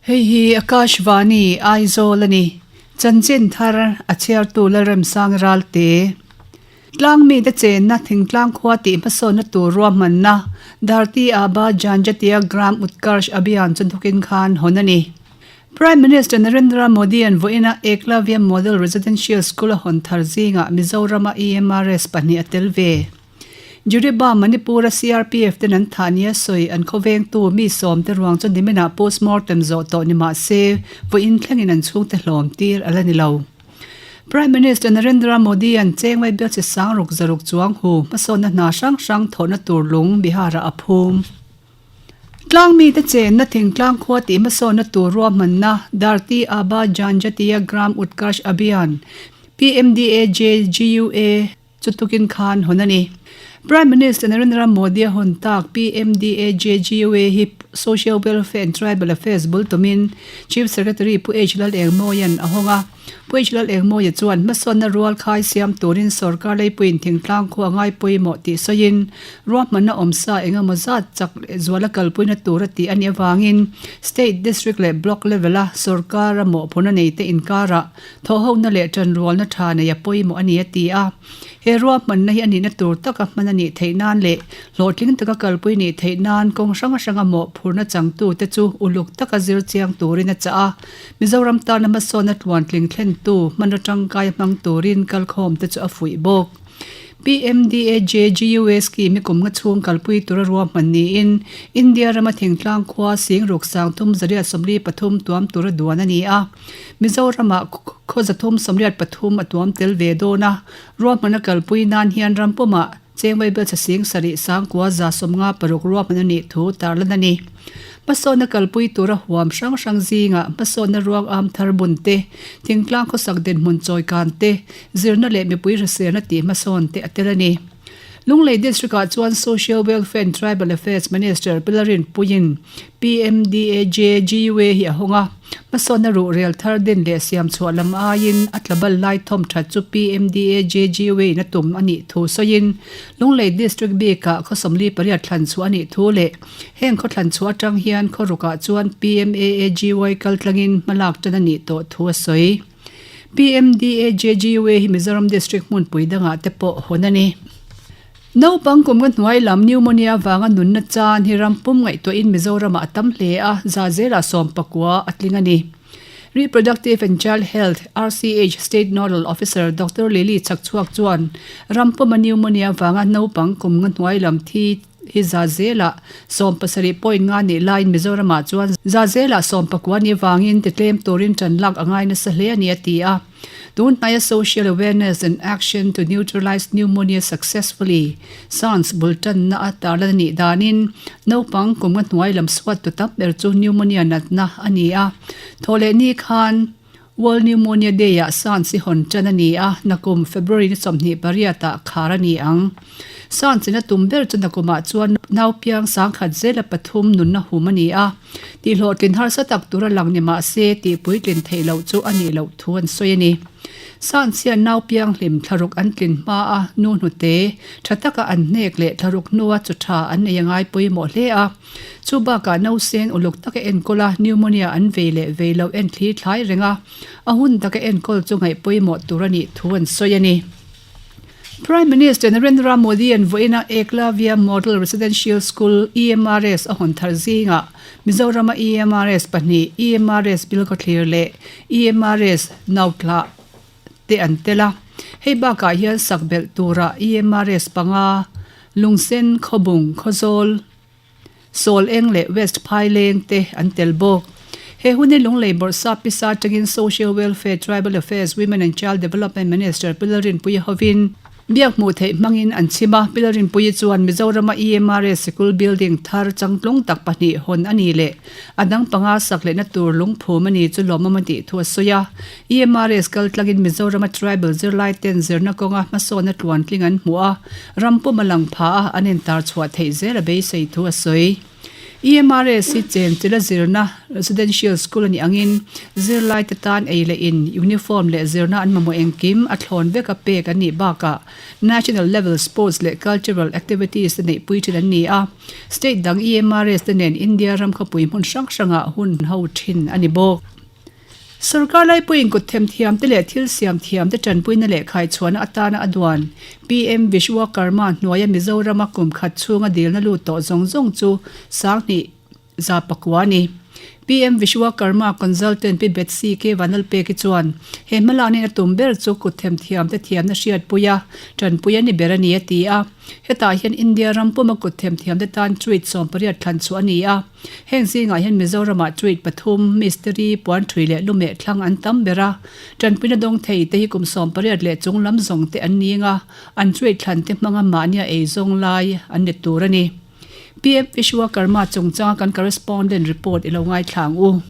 Hei hi Akashvani, Aizawl a ni. Chanchin thar a chhiartu Lalremsang Ralte. Tlangmite chenna thingtlang khua tih hmasawnna tur ruahmanna Dharti Aba Janjatiya Gram Utkarsh Abhiyan chu hnukin khan hawn a ni. Prime Minister Narendra Modi-a'n vawiina Eklavya Model Residential School a hawn thar zingah Mizorama EMRS pahnih a tel ve. Jiribam, Manipur-a CRPF ten an thah nia sawi an khawvengtu mi sawmte ruang chu niminah postmortem zawh tawh ni mah se vawiin thlengin an chhungte hlawm tir a la ni lo. Prime Minister Narendra Modi-a'n Chengmai bial chi sang ruk zaruk chuang hu hmasawnna hna hrang hrang thawhna tur lung Bihar-ah a phum. Tlangmite chenna thingtlang khua tih hmasawnna tur ruahmanna Dharti Aba Janjatiya Gram Utkarsh Abhiyan, PMDAJGUA, Chu tukin khan hawn a ni. Prime Minister Narendra Modi a hawn tak PMDAJGUA hi Social Welfare and Tribal Affairs bul tumin Chief Secretary Pu H Lalengmawia'n a hawng a. Pu H Lalengmawia chuan hmasawnna rual khai siam turin sorkar leipuiin thingtlang khu a ngai pawimawh tih sawiin ruahmanna awmsa engemaw zat chak leh zuala kalpuina tur a tih a nih avangin State, District leh Block level-a sorkara mawhphurhna neite inkarah Thawhhona leh ṭanrualna ṭha nei a pawimawh a ni a ti a. He ruahmanna hi a nihna tur taka hman a nih theih nan leh hlawhtling taka kalpui nih theih nan kawng hrang hranga mawhphurhna changtute chu uluk taka zir chiang turin a chah a. Mizoram tana hmasawnna tluantling thlentu hmanraw ṭangkai hmang turin kalkhawmte chu a fuih bawk. PMDAJGUA scheme hi kum nga chhung kalpui tura ruahman niin India rama thingtlang khua Singruk Sangthum Zariat 43 tuam tura duan a ni a. Mizoramah khaw 383 a tuam tel ve dawn a, ruahman a kalpui nan hian ram pumah Chengmai Belchhe Sing sarih sangkua 56 ruahman a nih thu tarlan a ni. Hmasawnna kalpui tura huam hrang hrang zingah hmasawnna ruang am thar bun te, thingtlang khawsak dinhmun chawikan te, zirna leh mipui hriselna tih hmasawn te a tel a ni. Lunglei District-ah chuan Social Welfare and Tribal Affairs Minister Pilarin Puiin PMDAJGUA hi a hawng a, hmasawnna ruhrel thar din leh siam chhuah lam aiin a tlabal lai thawm that chu PMDAJGUA in a tum a nih thu sawiin Lunglei District bikah khaw 48 thlan chhuah a nih thu leh heng khaw thlan chhuah atang hian khaw rukah chuan PMAAGY kaltlangin hmalak tan a nih tawh thu a sawi. PMDAJGUA hi Mizoram District hmunpui dangah te pawh hawn a ni. Naupang kum nga hnuai lam pneumonia vanga nunna chan hi ram pum ngaihtuahin Mizoramah a tam hle a, za zelah 19 a tling a ni. Reproductive and Child Health, RCH, State Nodal Officer Doctor Lily Chhakchhuak chuan ram puma pneumonia vanga naupang kum nga hnuai lam thi hi za zelah 70 point nga nih laiin Mizoramah chuan za zelah 19 ni vangin titlem turin tan lak a ngai nasa hle a ni a ti a. Tun hnaia Social Awareness and Action to Neutralize Pneumonia Successfully, SANS, bul tanna a tarlan a nih danin naupang kum nga hnuai lam suat tu tam ber chu pneumonia natna a ni a. Thawhleh ni khan World Pneumonia Day-ah SANS hi hawn tan a ni a, nakum February ni 28 ah khar a ni ang. SANS in a tum ber chu nakumah chuan naupiang sangkhat zela pathum nunna hum a ni a, tihhlawhtlin harsa tak tura lang ni mah se tihpuitlin theih loh chu a nih loh thu an sawi a ni. SANS hian naupiang hlim thlaruk an tlin hma a, nu hnute tha taka an hnek leh thlaruk hnua chu tha an nei a ngai pawimawh hle a. Chu bakah nausen uluk taka enkawl a, pneumonia an vei leh vei loh en thli thlai reng a, a hun taka enkawl chu ngaih pawimawh tur a nih thu an sawi a ni. Prime Minister Narendra Modi-a'n vawiina Eklavya Model Residential School, EMRS, a hawn thar zingah Mizorama EMRS pahnih, EMRS Bilkhawthlir leh EMRS Nautla te an tel a. Hei bakah hian sak belh tura EMRS panga, Lungsen, Khawbung, Khawzawl, Sawl eng leh West Phaileng te an tel bawk. He hun hi Lunglei Bawrhsa pisa atangin Social Welfare, Tribal Affairs, Women and Child Development Minister Pi Lalrinpuii hovin biak hmuh theih hmangin an chhim a. Pi Lalrinpuii chuan Mizorama EMRS sikul building thar changtlung tak pahnih hawn a ni leh a dang panga sak lehna tur lungphum a ni chu lawmawm a tih thu a sawi a. EMRS kaltlangin Mizorama tribal zirlai ten zirna kawnga hmasawnna tluantling an hmuh a, ram pum a lang pha a, an intar chhuah theih zel a beisei thu a sawi. EMRS hi chen chila zirna residential school a nih angin zirlaite tan ei leh in, uniform leh zirna an mamawh engkim a thlawn veka pek an nih bakah national level sports leh cultural activities te neihpui thin an ni a. State dang EMRS te nen India ram khawpui hmun hrang hrangah hun ho thin a ni bawk. Sorkar laipuiin kut themthiamte leh thil siamthiamte tanpuina leh khaichhuahna atana a duan PM Vishwakarma hnuaia Mizorama kum khat chhunga dilna lut tawh zawng zawng chu 2000 a ni. PM Vishwakarma Consultant Pi Betsy K Vanlalpeki chuan he hmalakna in a tum ber chu kut themthiamte thiamna hriatpuia tanpui a ni ber a ni a ti a. Hetah hian India ram puma kut themthiamte tan tweet 18 thlan chhuah a ni a. Heng zingah hian Mizoramah tweet pathum, mistiri, puanthui leh lumeh thlang an tam ber a. Tanpuina dawng thei te hi kum 18 leh chung lam zawng te an ning a, an tweet thlan te hmanga mahnia ei zawng lai an ni tur a ni. PM Vishwakarma chungchanga kan correspondent report i lo ngaithla ang u.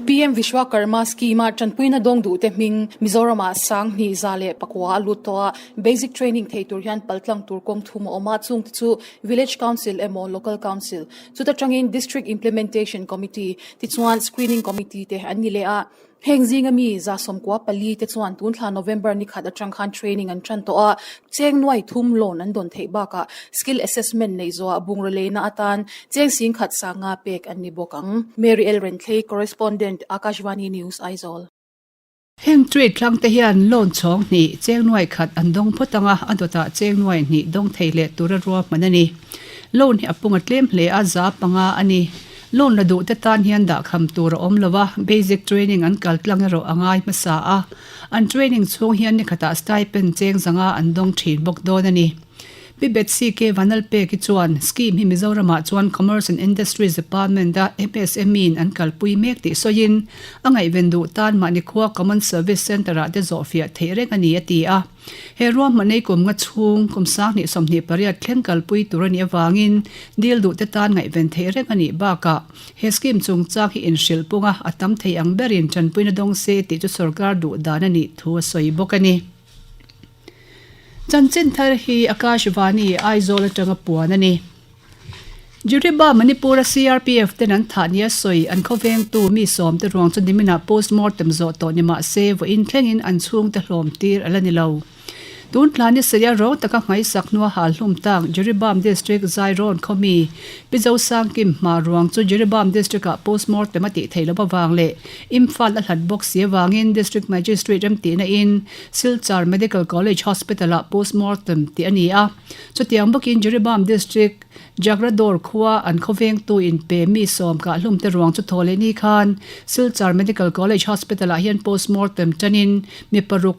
PM Vishwakarma Scheme-a tanpuina dawng duhte hming Mizoramah 2109 a lut tawh a, basic training thei tur hian paltlang tur kawng thum a awm a, chungte chu Village Council emaw Local Council, chuta tangin District Implementation Committee, tichuan Screening Committee te an ni leh a. Heng zinga mi 94 te chuan tun thla November ni khat atang khan training an tan tawh a, cheng nuai thum loan an dawn theih bakah skill assessment neih zawhah bungraw leina atan cheng 10,000 sanga pek an ni bawk ang. Mary L. Renthlei, Correspondent, Akashvani News, Aizawl. Heng trade tlang te hian loan chhawng hnih, cheng nuai khat an dawng phawt ang a, a dawtah cheng nuai hnih dawng thei leh tura ruahman a ni. Loan hi a pung a tlem hle a, 500 a ni. Loan la duhte tan hian dahkham tur a awm lo a, basic training an kal tlang erawh a ngai hmasa a. An training chhung hian ni khatah stipend cheng 500 an dawng thin bawk dawn a ni. Pi Betsy K. Vanlalpeki chuan scheme hi Mizoramah chuan Commerce and Industries Department-a MSME-in an kalpui mek tih sawiin, a ngaihven duh tan mahni khua Common Service Centre-ah te zawhfiah theih reng a ni a ti a. He ruahmanei kum nga chhung kum 2028 thleng kalpui tur a nih avangin dil duhte tan ngaihven theih reng a nih bakah he scheme chungchang hi inhrilh punga a tam thei ang berin tanpuina dawng se tih chu sorkar duh dan a nih thu a sawi bawk a ni. Chanchin thar hi Akashvani Aizawl atanga puan a ni. Jiribam Manipur-a CRPF ten an thah nia sawi an khawvengtu mi sawmte ruang chu niminah postmortem zawh tawh ni mah se vawiin thlengin an chhungte hlawm tir a la ni lo. Tun thla ni saia rawng taka hmaisak hnua hal hlum tak Jiribam District Zairawn khaw mi Pi Zosangkim hma ruang chu Jiribam District-ah postmortem a tih theih loh avang leh Imphal a hlat bawk si avangin District Magistrate remtihna in Silchar Medical College Hospital-ah postmortem tih a ni a. Chutiang bawkin Jiribam District Jagrador khua an khawvengtu inpe mi sawm kahhlum te ruang chu thaw leh ni khan Silchar Medical College Hospital ah hian postmortem tanin mi paruk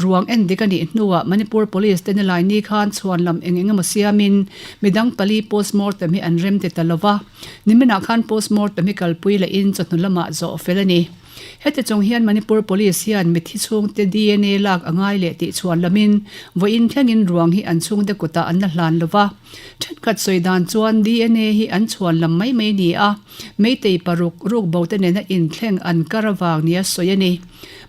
ruang en dik a nih hnuah Manipur Police te nilai ni khan chhuan lam eng eng emaw siamin midang pali postmortem hi an rem ti ta lova. Niminah khan postmortem hi kalpui lehin chawhnu lamah zawh fel a ni. Heti chung hian Manipur Police hian mithi chhungte dna lak a ngai leh tih chhuan lamin vawiin thlengin ruang hi an chhungte kutah an la hlan lo va. Thenkhat sawi dan chuan dna hi an chhuan lam mai mai ni a, Meitei paruk ruk bo te nena inthleng an kar avang nia sawi a ni.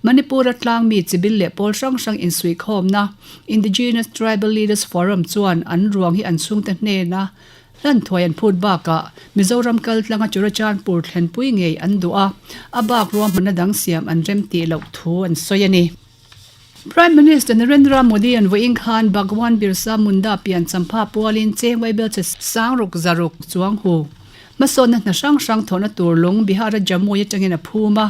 Manipur-a tlangmi chibil leh pawl hrang hrang insuihkhawmna Indigenous Tribal Leaders Forum chuan an ruang hi an chhungte hnena Hlan thuai an phut bakah Mizoram kal tlanga Churachandpur thlenpui ngei an duh a, a bak ruahmanna dang siam an rem tih loh thu an sawi a ni. Prime Minister Narendra Modi an vawiin khan Bhagwan Birsa Munda pian champha pualin cheng vaibelchhe sangruk zaruk chuang hu hmasawnna hna hrang hrang thawhna tur lung Bihar-a Jamui atangin a phum a.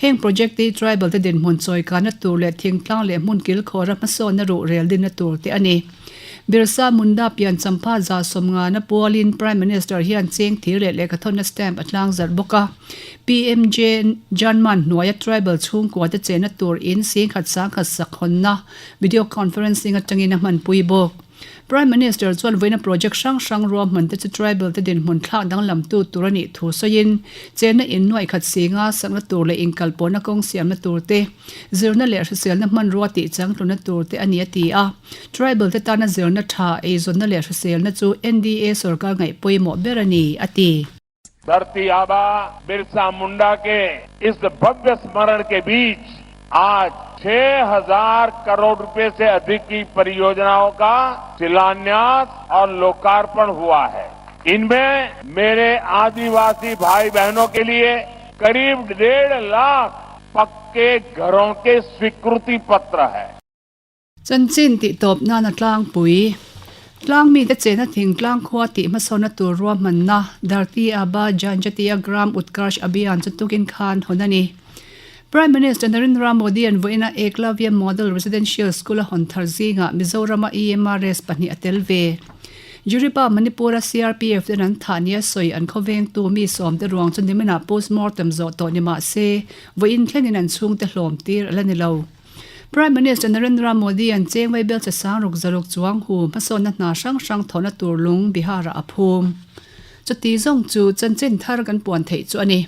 Heng project hi tribal te dinhmun chawikana tur leh thingtlang leh hmun kilkhawra hmasawnna ruh rel dinna tur te a ni. Birsa Munda pian champha 150 na pualin Prime Minister hian cheng thir leh lehkhathawnna stamp a tlang zarh bawk a. PMJ Janman hnuaia tribal chhungkua te chenna tur in 10,000 10,000 sak hawnna video conferencing atangin a hmanpui bawk. Prime Minister chuan vawiina project hrang hrang ruahman te chu tribal te dinhmun thlak danglamtu tur a nih thu sawiin chenna in nuaih khat singa sakna tur leh inkalpawhna kawng siamna tur te Zirna leh hriselna hmanrua tih changtluna tur te a ni a ti a. Tribal te tana zirna tha, eizawnna leh hriselna chu NDA sorkar ngaih pawimawh ber a ni, a ti. Dharti Aba Birsa Munda ke is bhavya smaran ke beech aaj 6000 crore rupaye se adhik ki pariyojanaon ka shilanyas aur lokarpan hua hai. इनमें मेरे आदिवासी भाई बहनों के लिए करीब डेढ़ लाख पक्के घरों के स्वीकृति पत्र है। Chanchin tih tawp nana tlangpui, Tlangmite chena thingtlang khua tih hmasawnna tur ruahmanna Dharti Aba Janjatiya Gram Utkarsh Abhiyan chu tukin khan hawn a ni. Prime Minister Narendra Modi an vawiina Eklavya Model Residential School a hawn thar zingah Mizorama EMRS pahnih a tel ve. Jiripa Manipur-a CRPF ten an thah nia sawi an khawvengtu mi sawmte ruang chu niminah postmortem zawh tawh ni mah se, vawiin thlengin an chhungte hlawm tir a la ni lo. Prime Minister Narendra Modi an cheng vaibel che sang ruk zaruk chuang hu hmasawnna hna hrang hrang thawhna tur lung Bihar-ah a phum. Chuti zawng chu chanchin thar kan puan theih chu a ni.